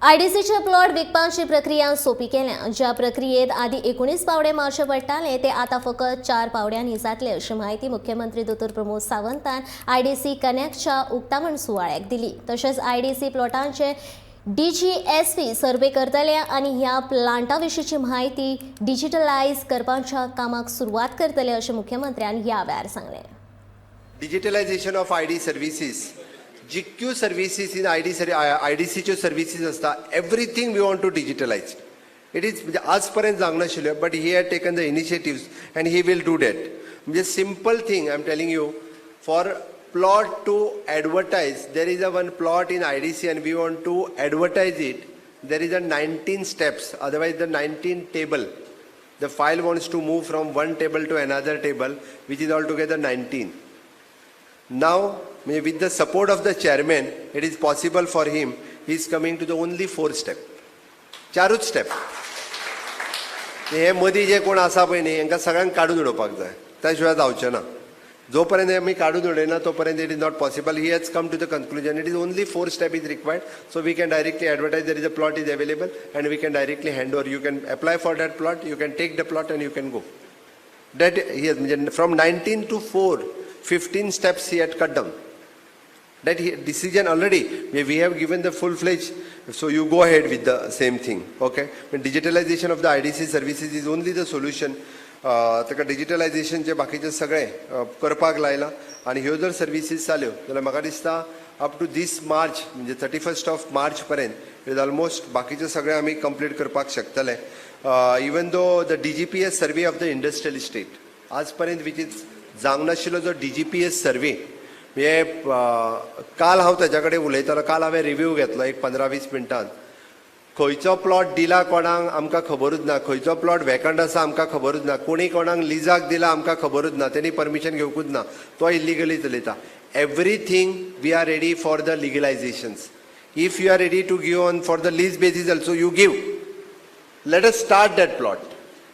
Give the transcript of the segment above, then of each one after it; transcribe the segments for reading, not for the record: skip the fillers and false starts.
आयडीसीचे plot विकपाची प्रक्रिया सोंपी केल्या. ज्या प्रक्रियेत आदी 19 पावडे मारचे पडटाले ते आतां फकत चार पावड्यांनी जातले, अशी म्हायती मुख्यमंत्री दोतोर प्रमोद सावंतान आयडीसी कनेक्टच्या उक्तावण सुवाळ्याक दिली. तशेंच आयडीसी प्लॉटांचे डीजीएसपी सर्वे करतले आनी ह्या प्लांटा विशींची म्हायती डिजिटलायज करपाच्या कामाक सुरवात करतले, अशें मुख्यमंत्र्यान ह्या वेळार सांगलें. Digitalization of ID services, जितक्यो services in ID, आयडीसीच्यो services आसता, everything we want to digitalize it. Is म्हणजे आज पर्यंत जावंक नाशिल्ल्यो, but he had taken the initiatives and he will do that. म्हणजे simple thing I am telling you, for plot to advertise, there is a one plot in IDC and we want to advertise it, there is a 19 steps, otherwise the 19 table. The file wants to move from one table to another table, which is altogether 19. Now, with the support of the chairman, it is possible for him. He is coming to the only four step. चारूच step. हे मदीं जे कोण आसा पळय न्ही, हांकां सगळ्यांक काडून उडोवपाक जाय. त्या शिवाय जावचें ना. जो पर्यंत आमी काडून उडयना, तो पर्यंत it is not possible. He has come to the conclusion it is only four step is required, so we can directly advertise there is a plot is available and we can directly hand over. You can apply for that plot, you can take the plot and you can go. That he has, म्हणजे from 19 to 4, 15 steps he had cut down. That he, decision already, we have given the full fledged, so you go ahead with the same thing, okay? But digitalization of the IDC services is only the solution. ताका डिजिटलायझेशनचे बाकीचे सगळे करपाक लायलां आनी ह्यो जर services जाल्यो जाल्यार म्हाका दिसता अप टू दीस मार्च, म्हणजे 31st of मार्च पर्यंत is almost बाकीचे सगळे आमी कंप्लीट करपाक शकतले. Even though the DGPS survey of the industrial estate आज पर्यंत which is जावंक नाशिल्लो जो डीजीपीएस सर्वे, म्हणजे काल हांव ताच्या कडेन उलयतालो. काल हांवें रिव्यू घेतलो एक 15-20 मिनटान. खंयचो प्लॉट दिला कोणाक आमकां खबरूच ना, खंयचो प्लॉट वेकंट आसा आमकां खबरूच ना, कोणी कोणाक लिजाक दिला आमकां खबरूच ना, तेणी परमिशन घेवकूच ना, तो इलिगली चलयता. Everything we are ready for the legalizations. If you are ready to give on for the lease basis also, you give. Let us start that plot.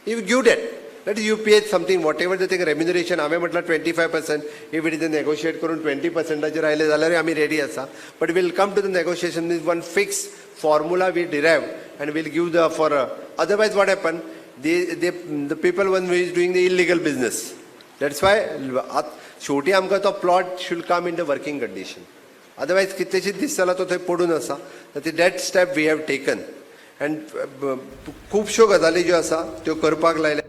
If you give that, let you pay something, whatever the thing remuneration, हांवें म्हटलं 25%, if it is a negotiate करून 20%चेर आयले जाल्यार आमी ready आसा. But we'll come to the negotiation with one fixed formula we derive and we'll give the for, otherwise what happen, the people one who is doing the illegal business. That's why शेवटी आमकां तो plot should come in the working condition. Otherwise कितलेशीच दीस जाला तो थंय पडून आसा. That step we have taken and खुबश्यो गजाली ज्यो आसा त्यो करपाक लायल्या.